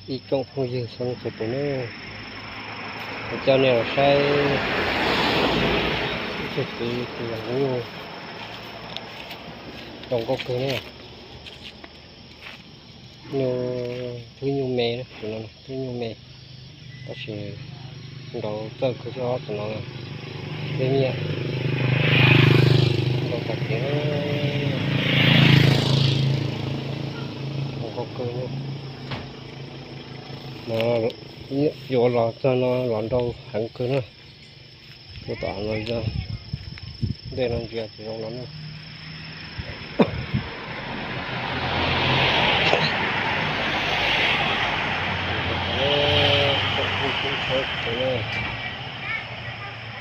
Ib tsoom phooj ywg txhua leej txhua tus na, kuv coj nej los saib ib tug txiv tus nyuj zoo nkauj kawg na. Nyuj, twb nyuj me, twb nyuj me, tab sis nrau txawj kawg thiab tus no, twb nyiam nrau tas kev na, zoo nkauj kawg na. No yuav los txog no los nrau heev kawg na. Tus tom no yog ntej no ntsia tsis zoo no na.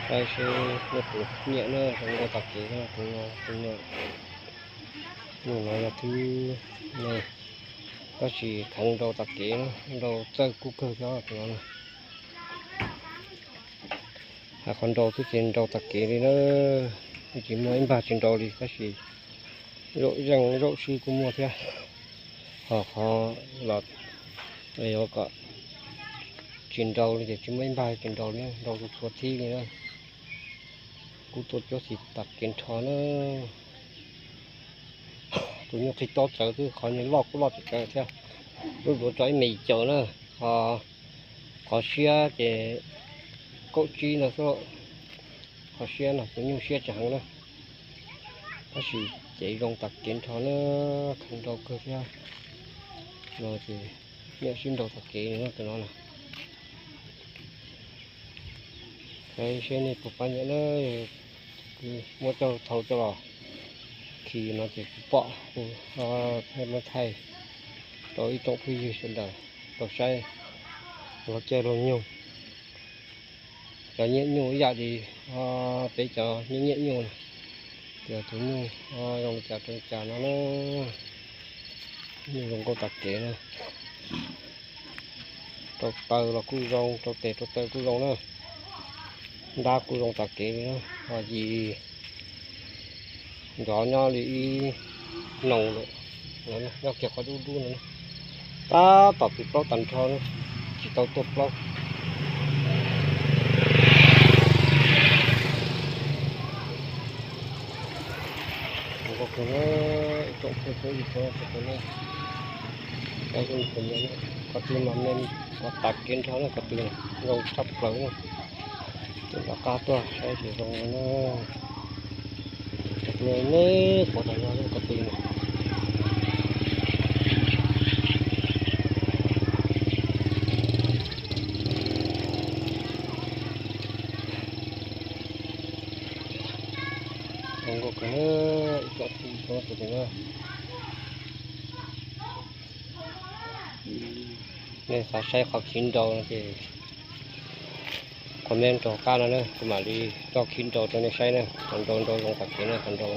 Saib seb nej puas nyiam na, zoo nkauj tas kev na, tus no, tus no, tus no yog twb me, tab sis kheev nrau tas kev na, nrau txawj kub kawg thiab tus no na. Hais qhov nrau twb tsis nrau tas kev li na, twb tsis muaj ib npag tsis nrau li, tab sis zaum zeej zaum sib kuj muaj thiab. Ho qhov los yuav kom tsis nrau li ces tsis muaj ib npag tsis nrau li, nrau txhua txhua thib li na. Kub tuaj cuab xis tas kev nrho na. Tus nyuj qhib taub tsawv xwb, qhov nyuj loj kuj loj tsawv tsawv thiab. Lub duav tso ib me caum na, ho qhov siab ces kaum tsib no xwb. Qhov siab no tus nyuj siab tsis heev na, tab sis cev zoo tas kev nrho na, kheev nrau kawg thiab. No ces nyiam sib nrau tas kev no tus no na. Saib seb nej puas pab nyiam na, muab coj thau coj los khi no ces kuv pom kuv muab thaij rau ib tsoom phooj ywg sawv daws tau saib, laug caij laug nyoog. Cov nyiam nyuj ib yam li peb cov nyiam nyiam nyuj na, tias tus nyuj zoo li cas rau li cas no na. Nyuj zoo nkauj tas kev na. Rau taw los kuj zoo, rau tes rau taw kuj zoo na. Ntab kuj zoo tas kev li na, ho yim nrov nyob li ib noos lawm, nyob kiag qhov dub dub no. Tab tom pib plaub tag nrho, tsis tau tuaj plaub. Zoo nkauj kawg na, ib tsoom phooj ywg txhua leej txhua tus na. Cov twg mas me, cov tas kev nrho na, cov twg zoo tshaj plaws na, ces nram qab tuaj saib tsis zoo na. Cov twg me me, cov tas no cov twg na. Zoo nkauj kawg na, ib tsoom phooj ywg txhua leej txhua tus na. Nej xav saib qhov khiv nrau no ces comment rau hauv qab no na, kuv mam li coj khiv nrau rau nej saib na. Qhov nrau nrau zoo tas kev na, qhov nrau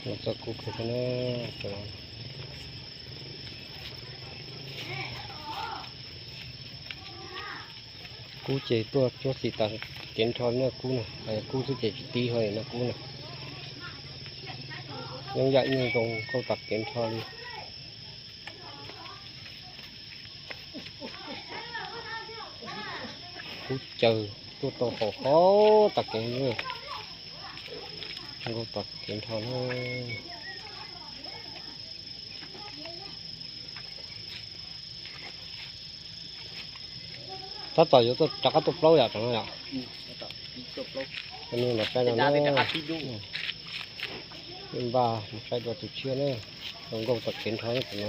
no txawj kub kawg thiab na. Kub ces tuaj cuab xis tas kev nrho li no kub na, kub xwb ces tsis tib ho li no kub na. Yeej yam nyuj zoo nkauj tas kev nrho li. Kub caws tuaj tau haum haum tas kev, zoo nkauj tas kev nrho na. Tab tom yuav rov qab tuaj plaub yom, tsam no yom. Coj nej los saib no na. Npaj mus saib dua tus tshiab na. Zoo nkauj tas kev nrho na tus no.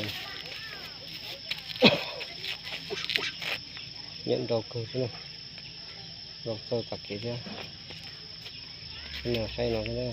Nyiam nrau kawg thiab na. Zoo txawj tas kev thiab. Coj nej los saib no thiab na.